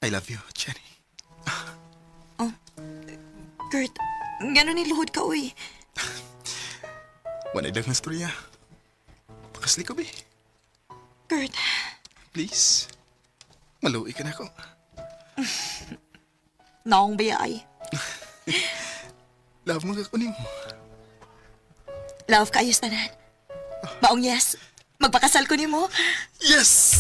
I love you, Jenny. Oh, Kurt, gano'n ni luhod ka, uy. Wala dagang storya. Pakasli ko, be. Kurt. Please. Maluwi ka na ako. Naong biyay. Love mo ka kunin mo. Love kaayos tanan. Maong yes. Magpakasal ko nimo. Yes!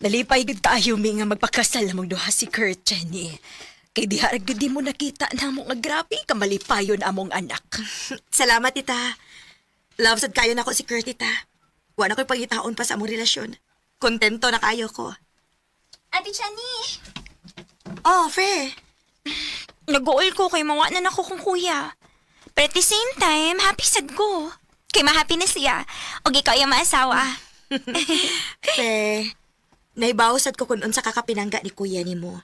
Nalipay gud kaayo mi nga magpakasal among duha si Kurt, Jenny. Kay diha ra gud di mo nakita namo nga grabe ka malipayon among anak. Salamat, tita. Love sad kayo nako si Kurt, tita. Wa na ko'y pangitaon pa sa among relasyon. Kontento na kayo ko. Ate Chani! Oh, Fe. Nag-uol ko kay mawa na nako kong kuya. But at the same time, happy sad ko. Kay mahappy na siya. O ikaw yung maasawa. Fe, naibaw sad ko kun unsa ka kapinangga ni kuya nimo.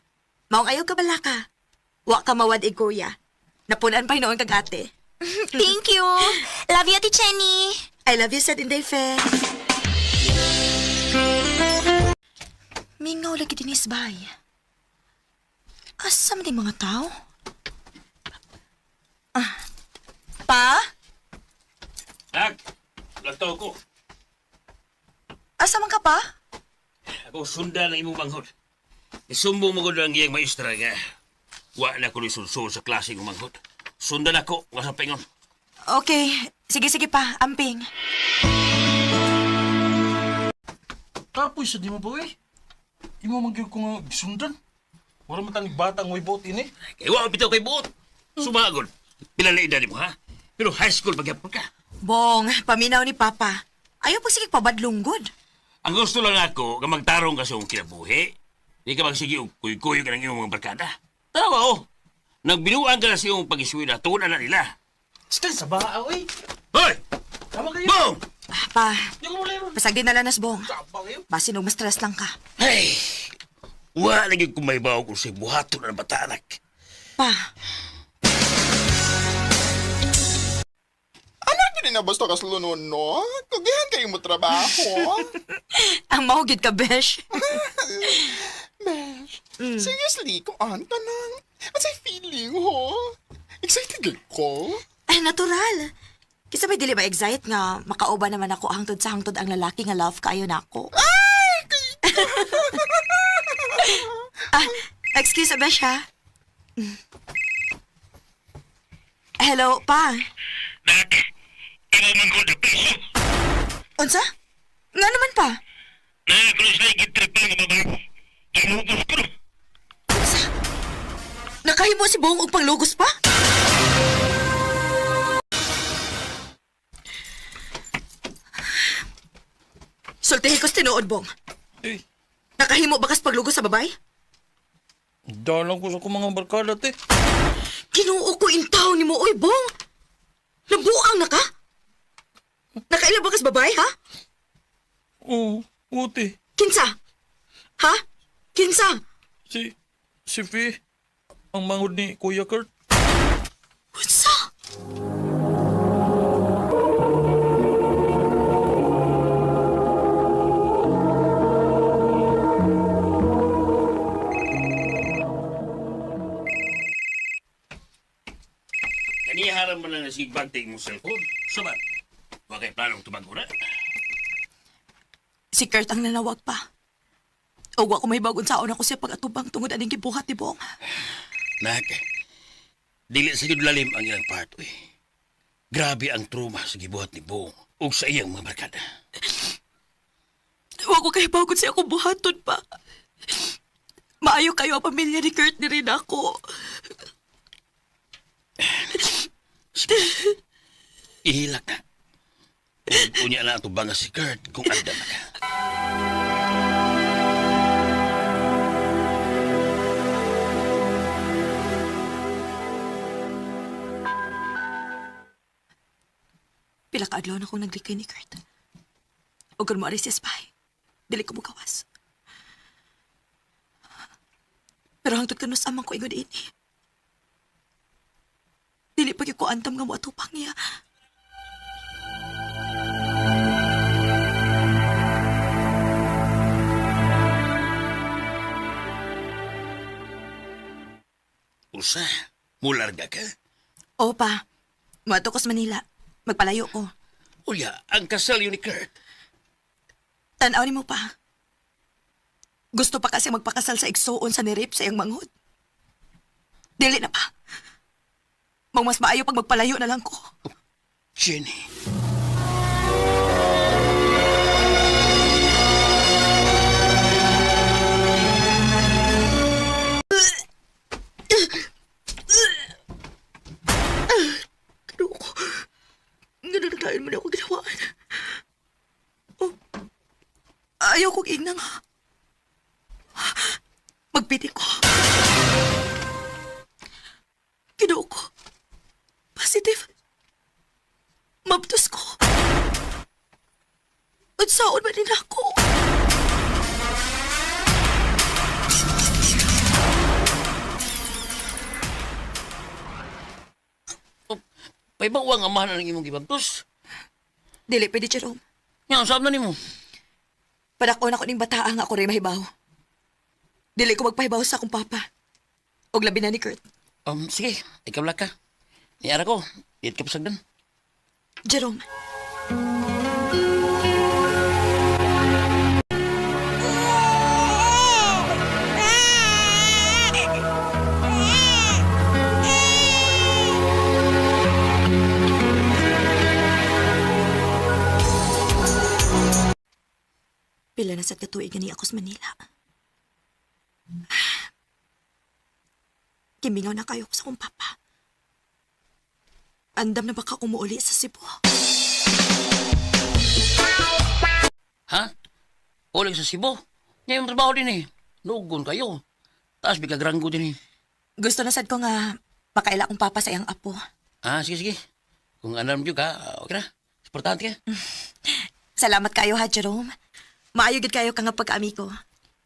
Maong ayaw ka bala ka. Wa ka mawad ig kuya. Napunan pa hinuon kag ate. Thank you. Love you, Ate Chenny. I love you sad Inday Fe. Mingaw lagi dinis bay. Asa man ding mga tao? Ah. Pa? Nak, lantaw ko. Asa man ka pa? Ako sundan ang imong manghod. Isumbong mo gud ang iyang maestra nga. Wa na ko sulsul sa klase ng manghod. Sundan ako nga sa pingon. Okay. Sige, sige pa. Amping. Kapoy sa di mo ba eh? Imo man gyud ko nga gisundan. Wala man tanig batang way buot ini. Kay wa bitaw kay buot. Sumagod. Pila na edad mo ha? Pero high school pagyapon ka. Bong, paminaw ni Papa. Ayaw pag sige pabadlunggod. Ang gusto lang ako nga magtarong ka sa iyong kinabuhi. Di ka magsige og kuy-kuy ka ng iyong mga barkada. Tarawa oh. Nagbinuang ka na sa iyong pag-eskwela, tuon na nila. Stil sa baa oy. Hoy! Tama kayo. Bong! Ah, pa, Di ko mo lero. pasag din nalanas, Bong. Tama kayo. Basin og mas stress lang ka. Hey! Wa lagi kung may bawo kung sa buhaton na bata anak. Pa, Anak yun na basta kaslunon, no? Kugihan kayo mo trabaho. ang mahugid ka, besh. Besh, seriously, kung an ka nang. What's I feeling, ho? Excited gid ko. Ay, natural. Kisa may dili ba excite nga makauban naman ako hangtod sa hangtod ang lalaki nga love kayo nako. Ay! Ah, excuse besh ha. Hello, pa. Nak, imo man ko piso. Unsa? Nga naman pa? Na ako sa gitripan nga babae. Ginugos ko. Unsa? Nakahimo si Bong og panglugos pa? Sultihi ko sa tinuod, Bong. Eh, Nakahimo ba kas paglugos sa babay? dalang ko sa akong mga barkada te. Ginoo ko intaw ni mo, oy, Bong! Nabuang na ka? Nakaila ba kas babay, ha? Oo, uti. Kinsa? Ha? Kinsa? Si Fi, ang manghod ni Kuya Kurt. Unsa? Kaniharan mo lang na sige bagtig mo cellphone. Suman, wa kay planong tumago na. Si Kurt ang nanawag pa. O wa ko may bagon saon ako siya pag-atubang tungod aning gibuhat ni Bong. Nak, dili sa gyud lalim ang ilang part, uy. Grabe ang trauma sa gibuhat ni Bong ug sa iyang mga barkada. Wa ko kay bagon siya akong buhaton pa. Maayo kayo ang pamilya ni Kurt ni rin ako. Sige, ihilak na. Ug unya na ato banga si Kurt kung andam na ka. Pila ka adlaw na akong naglikay ni Kurt. O kung mo siya spy, dili ko mugawas. Pero hangtod kanus amang ko ingod ini. Dili pa gyud ko antam nga moatupang niya. Usa, mularga ka? Opa, muadto ko sa Manila. Magpalayo ko. Uya, ang kasal yun ni Kurt. Tanaw ni mo pa. Gusto pa kasi magpakasal sa igsuon sa nirip sa iyang manghod. Dili na pa. Mang mas maayo pag magpalayo na lang ko. Jenny. Ano ko? Ganun mo na ako ginawaan. Oh, ayaw kong ingnang. Magpiti ko. Ginoo ko. Positive. Mabtos ko. Unsaon man din ako. Paibaw ang amahan ng imong gibagtos. Dili pwede, Jerome. Nga, saan na nimo? Padako na ko ning bataa nga ako rin mahibaw. Dili ko magpahibaw sa akong papa. Og labi na ni Kurt. Sige, ikaw lang ka. Niara ko, diit ka pasagdan. Jerome. Pila na sa katuig ni ako sa Manila. Kimingaw na kayo ko sa kong papa. Andam na baka umuuli sa Cebu. Ha? Uling sa Cebu. Ngayon trabaho din eh. Nugon kayo. Taas bigagrango din eh. Gusto na sad ko nga makaila akong papa sa iyang apo. Ah, sige, sige. Kung alam nyo ka, okay na. Importante ka. Salamat kayo ha, Jerome. Maayo gid kayo ka nga pagkaamigo.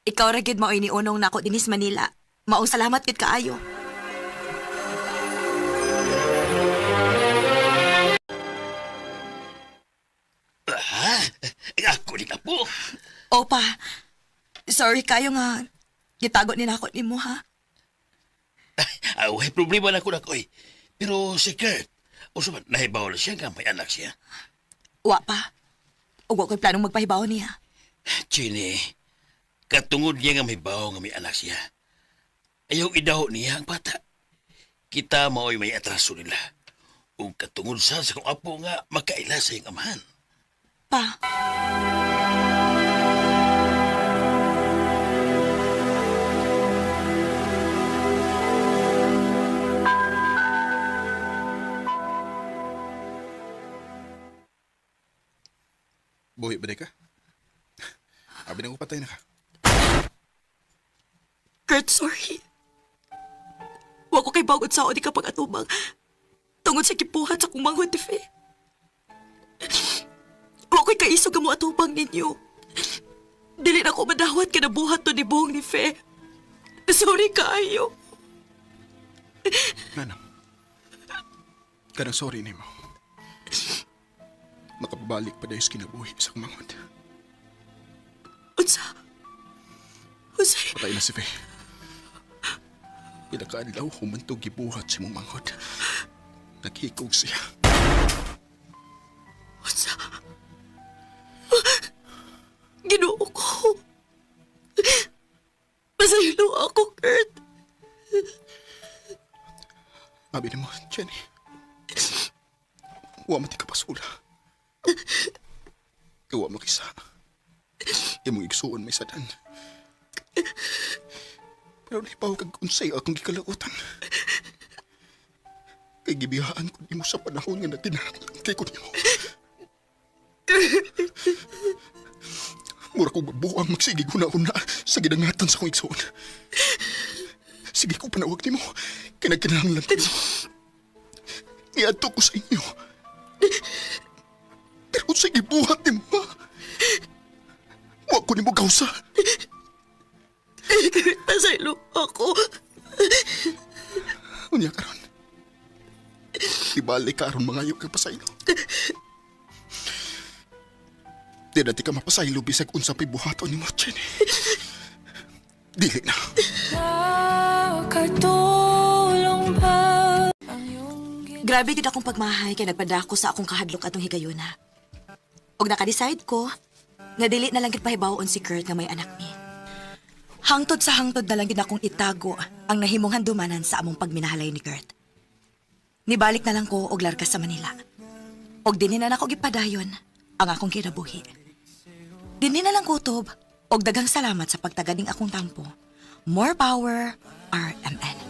Ikaw ra gid maoy ni unong nako dinis Manila. Maong salamat gid kaayo. Ah, ako ni apo. Opa, sorry kayo nga gitago ni nako nimo ha. Ah, way problema na ko na ko eh. Pero si Kurt, usa man, nahibaw na siya nga may anak siya. Wa pa. Ug wa ko'y planong magpahibaw niya. Chini, katungod niya nga may bawo nga may anak siya. Ayaw idaho niya ang bata. Kita mao'y may atraso nila. Ug katungod sa sa kong apo nga makaila sa iyong amahan. Pa, Buhi ba di ka? Abi na ko patay na ka. Kurt, sorry. Wa ko kay bagod sa di ka pag-atubang. Tungod sa gibuhat sa kong manghod, Fe. Wa ko'y kaisog mo atubang ninyo. Dili na ko madawat ka na buhat to ni buhong ni Fe. Sorry kaayo. Nanang. Kanang sorry nimo. Makapabalik pa dahil sa kinabuhi sa akong manghod. Unsa? Unsa? Patay na si Faye. Pila ka adlaw humantog gibuhat sa imong manghod. Naghikog siya. Unsa? Ginoo ko. Pasaylo ako, Kurt. Abi nimo, Jenny. Wa man ti ka pasula. Wa makisa. Imong igsuon may sadan. Pero nahibaw kag unsay akong gikalautan. Kay gibiyaan ko nimo sa panahon nga nagkinahanglan kay ko nimo. Mura ko mabuang magsigig huna-huna sa gidangatan sa akong igsuon. Sige ko panawag nimo kay nagkinahanglan ko nimo. Niadto ko sa inyo. Pero unsay gibuhat nimo, ha? Wa ko nimo gawsa. Pasaylo ako. Unya karon. Ibalik ka aron mangayo ka pasaylo. Di na ti ka mapasaylo bisag unsa pa'y buhaton nimo, Jenny. Dili na. Nakatulog Grabe gid akong pagmahay kay nagpadako sa akong kahadlok atong higayuna. Og naka-decide ko nga dili na lang gid pahibaw-on si Kurt nga may anak mi. Hangtod sa hangtod na lang gid akong itago ang nahimong handumanan sa among pagminahalay ni Kurt. Nibalik na lang ko og larga sa Manila. Og dinhi na nako gipadayon ang akong kinabuhi. Dinhi na lang kutob og daghang salamat sa pagtaganing akong tampo. More power, RMN.